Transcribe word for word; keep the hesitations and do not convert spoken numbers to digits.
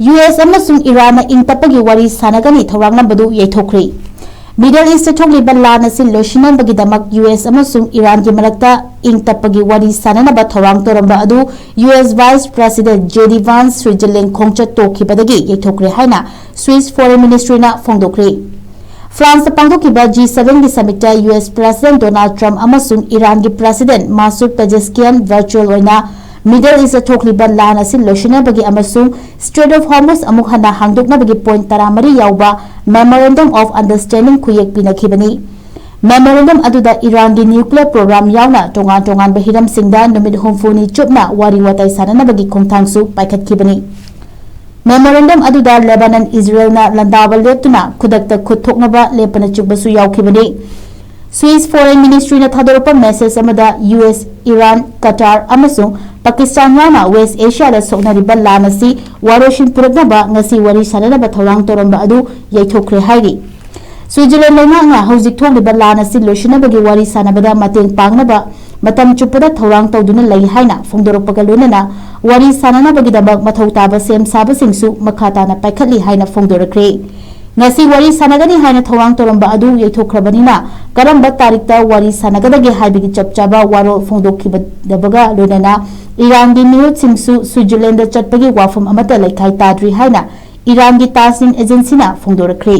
U S ꯑꯃꯁꯨꯡ ꯏꯔꯥꯟꯅ ꯏꯪ ꯇꯞꯄꯒꯤ ꯋꯥꯔꯤ ꯁꯥꯟꯅꯒꯅꯤ ꯊꯧꯔꯥꯡꯂꯝꯕꯗꯨ ꯌꯩꯊꯣꯛꯈ꯭ꯔꯦ꯫ Middle East ꯊꯣꯛꯂꯤꯕ ꯂꯥꯟ ꯑꯁꯤ ꯂꯣꯏꯁꯤꯟꯅꯕꯒꯤꯗꯃꯛ ꯌꯨ ꯑꯦꯁ ꯑꯃꯁꯨꯡ ꯏꯔꯥꯟꯒꯤ ꯃꯔꯛꯇ ꯏꯪ ꯇꯞꯄꯒꯤ ꯋꯥꯔꯤ ꯁꯥꯟꯅꯅꯕ ꯊꯧꯔꯥꯡ ꯇꯧꯔꯝꯕ ꯑꯗꯨ U S Vice President J D Vance Switzerland ꯈꯣꯡꯆꯠ ꯇꯣꯛꯈꯤꯕꯗꯒꯤ ꯌꯩꯊꯣꯛꯈ꯭ꯔꯦ ꯍꯥꯏꯅ Swiss Foreign Ministryꯅ ꯐꯣꯡꯗꯣꯛꯈ꯭ꯔꯦ꯫ ꯐ꯭ꯔꯥꯟꯁꯇ ꯄꯥꯡꯊꯣꯛꯈꯤꯕ G sevenꯒꯤ summitꯇ U S President Donald Trump ꯑꯃꯁꯨꯡ ꯏꯔꯥꯟꯒꯤ President Masoud Pezeshkian virtual ꯑꯣꯏꯅ Middle East ꯊꯣꯛꯂꯤꯕ ꯂꯥꯟ ꯑꯁꯤ ꯂꯣꯏꯁꯤꯟꯅꯕꯒꯤ ꯑꯃꯁꯨꯡ Strait of Hormuz ꯑꯃꯨꯛ ꯍꯟꯅ ꯍꯥꯡꯗꯣꯛꯅꯕꯒꯤ point ꯇꯔꯥꯃꯔꯤ ꯌꯥꯎꯕ Memorandum of Understanding ꯈꯨꯌꯦꯛ ꯄꯤꯅꯈꯤꯕꯅꯤ꯫ Memorandum ꯑꯗꯨꯗ ꯏꯔꯥꯟꯒꯤ nuclear program ꯌꯥꯎꯅ ꯇꯣꯉꯥꯟ ꯇꯣꯉꯥꯟꯕ ꯍꯤꯔꯝꯁꯤꯡꯗ ꯅꯨꯃꯤꯠ ꯍꯨꯝꯐꯨꯅꯤ ꯆꯨꯞꯅ ꯋꯥꯔꯤ ꯋꯥꯇꯥꯏ ꯁꯥꯟꯅꯅꯕꯒꯤ ꯈꯣꯡꯊꯥꯡꯁꯨ ꯄꯥꯏꯈꯠꯈꯤꯕꯅꯤ꯫ Memorandum ꯑꯗꯨꯗ ꯂꯦꯕꯥꯅꯟ ꯏꯖꯔꯦꯜꯅ ꯂꯥꯟꯗꯥꯕ ꯂꯦꯞꯇꯨꯅ ꯈꯨꯗꯛꯇ ꯈꯨꯠ ꯊꯣꯛꯅꯕ ꯂꯦꯞꯄꯅꯆꯤꯡꯕꯁꯨ ꯌꯥꯎꯈꯤꯕꯅꯤ꯫ Swiss Foreign Ministryꯅ ꯊꯥꯗꯣꯔꯛꯄ message ꯑꯃꯗ ꯌꯨ ꯑꯦꯁ, ꯏꯔꯥꯟ, ꯀꯇꯥꯔ ꯑꯃꯁꯨꯡ ꯄꯥꯀꯤꯁꯇꯥꯟ ꯌꯥꯎꯅ West Asiaꯗ ꯁꯣꯛꯅꯔꯤꯕ ꯂꯥꯟ ꯑꯁꯤ ꯋꯥꯔꯣꯏꯁꯤꯟ ꯄꯨꯔꯛꯅꯕ ꯉꯁꯤ ꯋꯥꯔꯤ ꯁꯥꯟꯅꯅꯕ ꯊꯧꯔꯥꯡ ꯇꯧꯔꯝꯕ ꯑꯗꯨ ꯌꯩꯊꯣꯛꯈ꯭ꯔꯦ ꯍꯥꯏꯔꯤ꯫ Switzerland ꯂꯩꯉꯥꯛꯅ ꯍꯧꯖꯤꯛ ꯊꯣꯛꯂꯤꯕ ꯂꯥꯟ ꯑꯁꯤ ꯂꯣꯏꯁꯤꯟꯅꯕꯒꯤ ꯋꯥꯔꯤ ꯁꯥꯟꯅꯕꯗ ꯃꯇꯦꯡ ꯄꯥꯡꯅꯕ ꯃꯇꯝ ꯆꯨꯞꯄꯗ ꯊꯧꯔꯥꯡ ꯇꯧꯗꯨꯅ ꯂꯩ ꯍꯥꯏꯅ ꯐꯣꯡꯗꯣꯔꯛꯄꯒ ꯂꯣꯏꯅꯅ ꯋꯥꯔꯤ ꯁꯥꯟꯅꯅꯕꯒꯤꯗꯃꯛ ꯃꯊꯧ ꯇꯥꯕ ꯁꯦꯝ ꯁꯥꯕꯁꯤꯡꯁꯨ ꯃꯈꯥ ꯇꯥꯅ ꯄꯥꯏꯈꯠꯂꯤ ꯍꯥꯏꯅ ꯐꯣꯡꯗꯣꯔꯛꯈ꯭ꯔꯦ꯫ ꯉꯁꯤ ꯋꯥꯔꯤ ꯁꯥꯟꯅꯒꯅꯤ ꯍꯥꯏꯅ ꯊꯧꯔꯥꯡ ꯇꯧꯔꯝꯕ ꯑꯗꯨ ꯌꯩꯊꯣꯛꯈ꯭ꯔꯕꯅꯤꯅ ꯀꯔꯝꯕ ꯇꯥꯔꯤꯛꯇ ꯋꯥꯔꯤ ꯁꯥꯟꯅꯒꯗꯒꯦ ꯍꯥꯏꯕꯒꯤ ꯆꯞ ꯆꯥꯕ ꯋꯥꯔꯣꯜ ꯐꯣꯡꯗꯣꯛꯈꯤꯗꯕꯒ ꯂꯣꯏꯅꯅ ꯏꯔꯥꯟꯒꯤ ꯃꯤꯍꯨꯠꯁꯤꯡꯁꯨ Switzerlandꯗ ꯆꯠꯄꯒꯤ ꯋꯥꯐꯝ ꯑꯃꯠꯇ ꯂꯩꯈꯥꯏ ꯇꯥꯗ꯭ꯔꯤ ꯍꯥꯏꯅ ꯏꯔꯥꯟꯒꯤ ꯇꯥꯁꯅꯤꯡ agencyꯅ ꯐꯣꯡꯗꯣꯔꯛꯈ꯭ꯔꯦ꯫